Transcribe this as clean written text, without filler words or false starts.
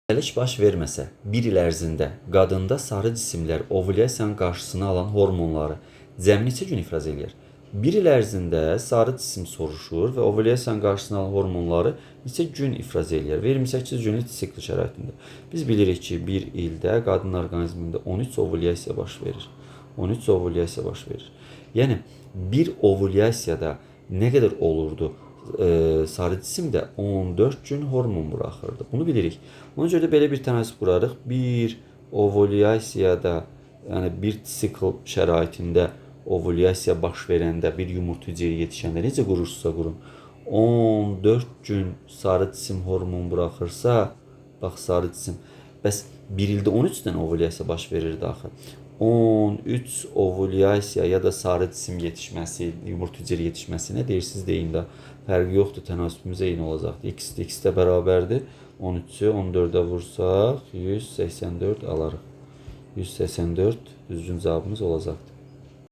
Xəstəlik baş verməsə, bir il ərzində qadında sarı cisimlər ovulyasiyanın qarşısını alan hormonları cəmi neçə gün ifraz eləyir? Bir il ərzində sarı cisim soruşur və ovulyasiyanın qarşısını alan hormonları neçə gün ifraz eləyir? Və 28 günlük sikl şəraitində. Biz bilirik ki, bir ildə qadın orqanizmində 13 ovulyasiya baş verir. 13 ovulyasiya baş verir. Yəni bir ovulyasiyada nə qədər olurdu? Sarı cisim də 14 gün hormon buraxırdı. Bunu bilirik. Ona görə də belə bir tənasüb qurarıq. Bir ovulyasiyada, yəni bir sikl şəraitində ovulyasiya baş verəndə, bir yumurta hüceyrə yetişəndə necə qurursunuzsa qurun, 14 gün sarı cisim hormon buraxırsa, bax sarı cisim, bəs bir ildə 13 dənə ovulyasiya baş verirdi axı. 13 ovulyasiya ya da sarı cisim yetişməsi, yumurta hüceyrə yetişməsi nə deyirsiniz deyin də. Fərqi yoxdur, tənasübümüz eyni olacaqdır. X x də bərabərdir. 13-ü 14-ə vursaq 184 alarıq. 184 düzgün cavabımız olacaqdır.